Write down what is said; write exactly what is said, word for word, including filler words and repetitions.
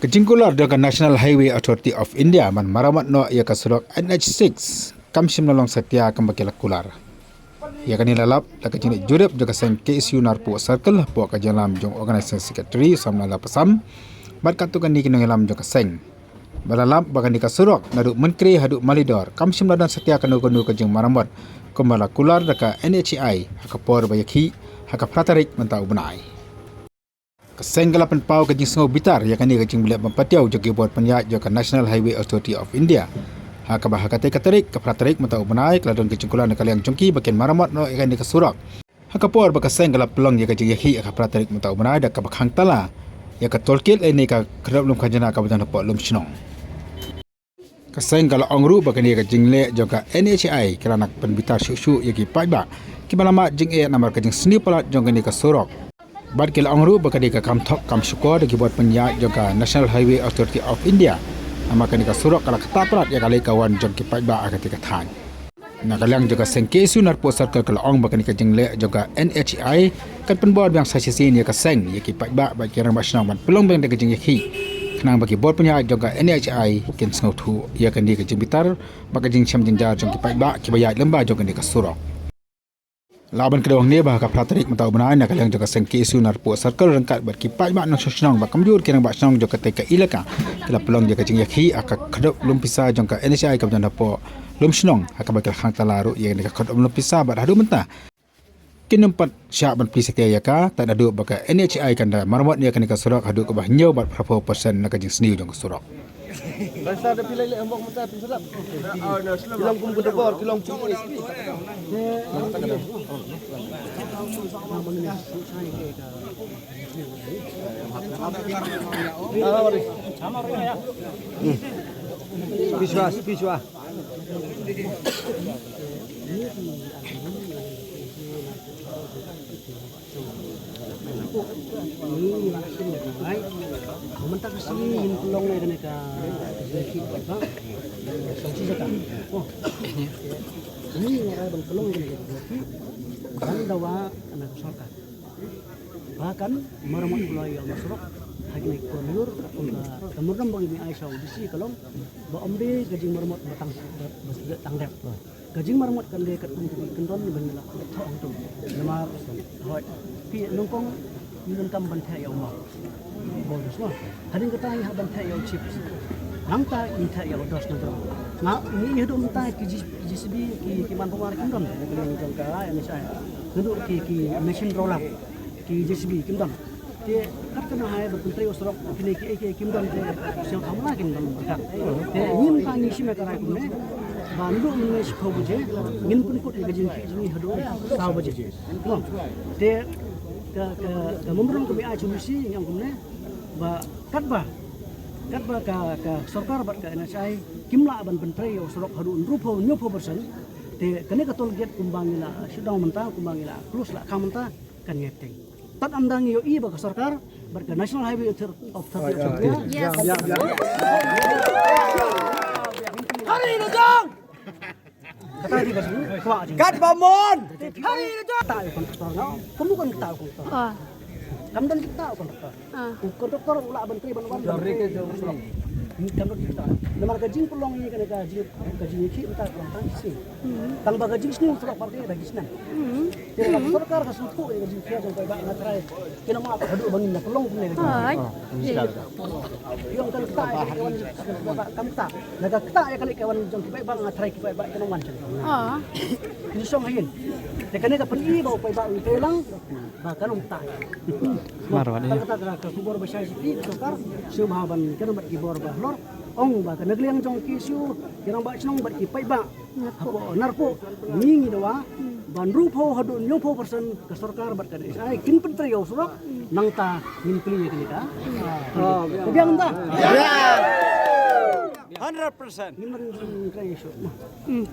Ka jingkular jong ka National Highway Authority of India ban maramot noh ïa ka surok N H six kam shym la long satia kumba ki la kular. Ïa kane la lap da ka jingleh jurip jong ka seng K S U Narpuh Circle hapoh ka jingïalam jong Organizing Secretary Samla Lapasam bad katto katne ki nongïalam jong ka seng. Ba la lap ba kane ka surok naduh Mynkre haduh Malidor kam shym la don satia kano kano ka jingmaramot kumba la kular da ka N H A I ha ka por ba ïakhih ha ka phra tarik mynta u bnai. Ka seng ka la pynpaw ka jingsngew bitar ïa kane ka jingleh bym patiaw jong ki bor pynïaid jong ka National Highway Authority of India. Ha kaba ha katei ka tarik, ka phra tarik mynta u bnai, ka la don ka jingkular na ka liang jong ki ba kin maramot noh ïa kane ka surok. Ha ka por ba ka seng ka la pynlong ïa ka jingïakhih ha ka phra tarik mynta u bnai da kaba khang tala ïa ka toll gate lane ka khaddup lum khajna kaba don hapoh Lumshnong. Ka seng ka la ong ruh ba kane ka jingleh jong ka N H A I ka la nak pynbitar shuh shuh ïa ki paidbah kiba la mad jingeh namar ka jingsniew palat jong kane ka surok. Bad ki la ong ruh ba kane ka kam thok kam shukor da ki bor pynïaid jong ka National Highway Authority of India. Namar kane ka surok ka la ktah palat ïa ka leit ka wan jong ki paidbah ha katei ka thaiñ. Na ka liang jong ka seng K S U Narpuh Circle ka la ong ba kane ka jingleh jong ka N H A I kan pynbor biang sa shisien ïa ka seng, ïa ki paidbah bad ki rangbah shnong ban pynlong biang da ka jingïakhih. Khnang ba ki bor pynïaid jong ka N H A I kin sngewthuh ïa kane ka jingbitar bad ka jingshem jynjar jong ki paidbah kiba ïaid lyngba jong kane ka surok. La ban kdew hangne ba ha ka phra tarik mynta u bnai na ka liang jong ka seng K S U Narpuh Circle ryngkat bad ki paidbah nongshong shnong bad kumjuh ki rangbah shnong jong katei ka elaka ki la pynlong ïa ka jingïakhih ha ka khaddup lum pisa jong ka N H A I kaba don hapoh Lumshnong ha kaba ki la khang tala ruh ïa kane ka khaddup lum pisa bad haduh mynta kin ym pat shah ban plie satia ïa ka, tad naduh ba ka N H A I kan da maramot ïa kane ka surok haduh kaba hynñiew bad phra phew percent na ka jingsniew jong ka surok. Ba sa da phi leit leit hok mynta phin sa lap. Ki long kum ka dbor, ki long kum. Pishwa, pishwa. Mynta ka sngi ngin pynlong ïa kane ka, ka jingïakhih paidbah. Song shi jaka. Oh. Ngi nga rai ban pynlong ïa kane ka jingïakhih ban dawa na ka sorkar ba kan maramot kloi ïa u surok ha kine ki corner, ka, ka memorandum ba ngi ai sha u D C ka long ba ym dei ka jingmaramot ba tang, ba, ba tang dep. Ka jingmaramot kan dei katkum ki kyndon ba ngi la thoh hangto. Namar hooid, phi nyngkong ngi donkam ban theh ïa u maw, borders mo. Hadien kata ngi hap ban theh ïa u chips. Nangta ngi theh ïa u dos nangta. Nga, ngi ïohi haduh mynta ki J-, J C B, ki, ki man pynwar kim don. Ki don ka, ïa, machine, naduh ki, ki machine roller, ki J C B kim don. Te kat kane hai ban pyntrei ïa u surok, kine kiei kiei kim don te sngewthuh ma la kim don. Te ngim, ka ngi shim ïa ka rai kumne ba naduh mynne shiphew baje ngin pynkut ïa ka jingïakhih jong ngi haduh saw baje. Te ka, ka, ka memorandum ka ngi ai sha u D C ngi ong kumne ba katba, katba ka, ka sorkar bad ka N H A I kim lah ban pyntrei ïa u surok haduh hynriewphew hynñiewphew percent. Te kane ka toll gate kumba ngi la shutdown mynta, kumba ngi la close la khang mynta, kan ïai bteng. Tad ynda ngi ïohi ba ka sorkar bad ka National Highway Author-, Authority of India. Yes. Hari Rajang. Kata dei ka jingkwah jong ngi. Kat ba mon. Hari Rajang. Kata ïa u kontraktor, nga kumno kan kata ïa u kontraktor? Ah. Kam don kata ïa u kontraktor. Ah. U kontraktor u lah ban trei ban wan ban trei. Kam don kata. Namar ka jingpynlong ïa kane ka jing, ka jingïakhih mynta ka long tang shi sngi. Hmm. Tang ba ka jingsniew surok pat ka dei ka jingsniew. Hmm. Te lada ka sorkar ka sngewthuh ïa ka jingkhia jong ka paidbah, nga tharai kin ym ap haduh ba ngin ïa pynlong kumne ka jingkhia. Hooid. Ïa ka ktah ïa ka leit ka wan jong ki paidbah, kam ktah. Lada ka ktah ïa ka leit ka wan jong ki paidbah, nga tharai ki paidbah kin ym wan shuh. Ah. Kin shong ha ïing. Te kane ka pyni ba u paidbah u trei lang. Ba kan ym ktah. Mar wat, ïa. Tang kata ka, ka khubor ba shai sha phi, ka sorkar sngewbha ban kynnoh bad ki bor ba halor. Ong ba ka na ka liang jong ki K S U, ki rangbah shnong bad ki paidbah hapoh Narpuh, ngi ngi dawa ba hynriewphew haduh hynñiewphew percent ka sorkar bad ka N H A I kin pyntrei ïa u surok, nangta ngin plie ïa kane ka. Ka biang ta. Hundred percent. Ngin pyntrei ïa u surok. Hmm.